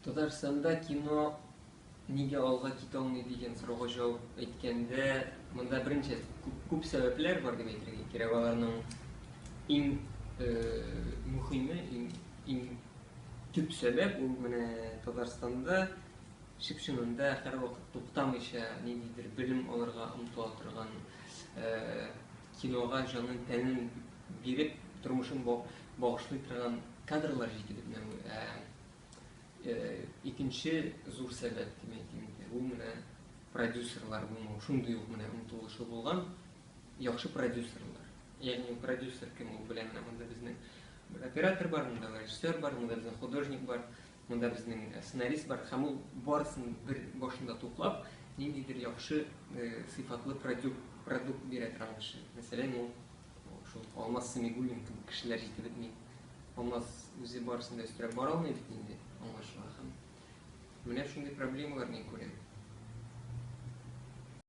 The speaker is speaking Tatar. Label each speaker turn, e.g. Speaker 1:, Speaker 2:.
Speaker 1: Татарстанда кино нигә алга китә алмый дигән сорауга җавап әйткәндә, монда берничә күп, күп сәбәпләр бар дип әйтергә кирәк. Аларның иң мөһиме, иң, иң төп сәбәп ул менә Татарстанда чып-чынында һәрвакыт туктамыйча ниндидер белем алырга омтыла торган, кинога җанын, тәнен биреп, тормышын багышлый торган кадрлар җитеп бетмәве. Ә икенче зур сәбәп дип әйтим инде, ул менә продюсерлар булмау. Шундый ук менә омтылышы булган яхшы продюсерлар. Ягъни продюсер кем ул белә, менә монда безнең бер оператор бар, монда режиссер бар, монда безнең художник бар, монда безнең сценарист бар һәм ул барысын бер башында туплап, ниндидер яхшы сыйфатлы продукт, продукт бирә торган кеше. Мәсәлән, ул шул Алмаз Сәмигуллин кебек кешеләр җитеп бетми. Алмаз үзе барысын да өстерәп бара алмый бит инде, аңлашыла. Һәм менә шундый проблемалар мин күрәм.